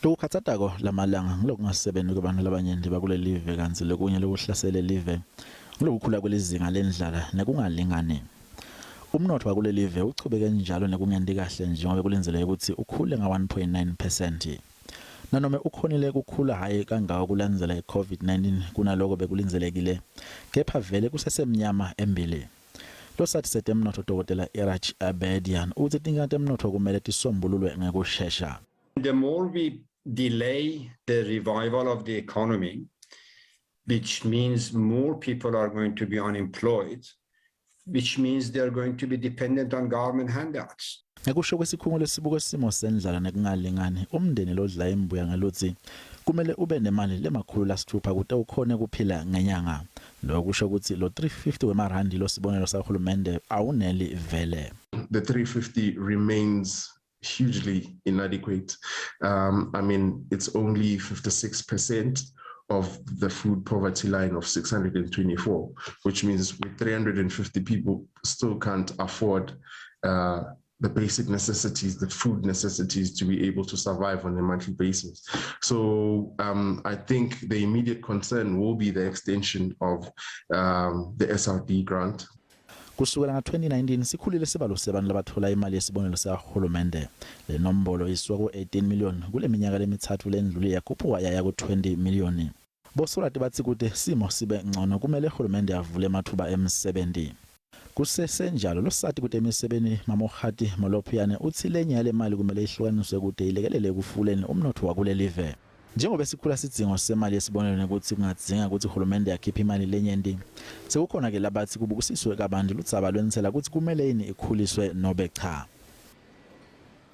Lokukhatsatako lamalanga ngulokungasebenti kwebantfu labanyenti bakulelive kantsi lokunye lokuhlasele live ngulokukhula kwelizinga lendlala nekungalingani. Umnotfo wakulelive uchubeke njalo nekungenti kahle njengobe kulindzeleke kutsi ukhule nga-1.9 percent. Nanome ukhonile kukhula hhayi kangako kulandzela i-COVID-19 kunaloko bekulindzelekile, kepha vele kusesemnyama embili. Losati setemnotfo Dokotela Iraj Abedian utsi tinkinga temnotfo kumele tisombululwe ngekushesha. The more we delay the revival of the economy, which means more people are going to be unemployed, which means they are going to be dependent on government handouts. Ngekusho kwesikhungo lesibuka simo sendlala nekungalingani, umndeni lodla imbuya ngelutsi kumele ube nemali lemakhulu lasitfupha kute ukhone kuphila ngenyanga. Lokho kusho kutsi lo 350 wemarandi losibonelo sahulumende awuneli vele. The 350 remains hugely inadequate. I mean, it's only 56% of the food poverty line of 624, which means with 350 people still can't afford the basic necessities, the food necessities to be able to survive on a monthly basis. So I think the immediate concern will be the extension of the SRD grant. Kusukela nga-2019 sikhulile sibalo sebantu labathola imali yesibonelo sakahulumende. Le nombolo isuka ku-18 million kule minyaka lemitsatfu lendlule yakhuphuka yaya ku-20 million. Bosolwati batsi kute simo sibe ngcono kumele hulumende avule ematfuba emsebenti. Kusesenjalo losati kutemisebenti Mamohati Molopyane utsi lenye yale mali kumele ihlukaniswe kute ilekelele ekufuleni umnotfo wakulelive. Njengoba sikhula sidzingo semali yesibonelo nekutsi kungadzinga kutsi hulumende akhiphe imali lenyenti, sekukhona ke labatsi kubukisiswe kabanti ludzaba lwentsela kutsi kumele yini ikhuliswe nobe cha.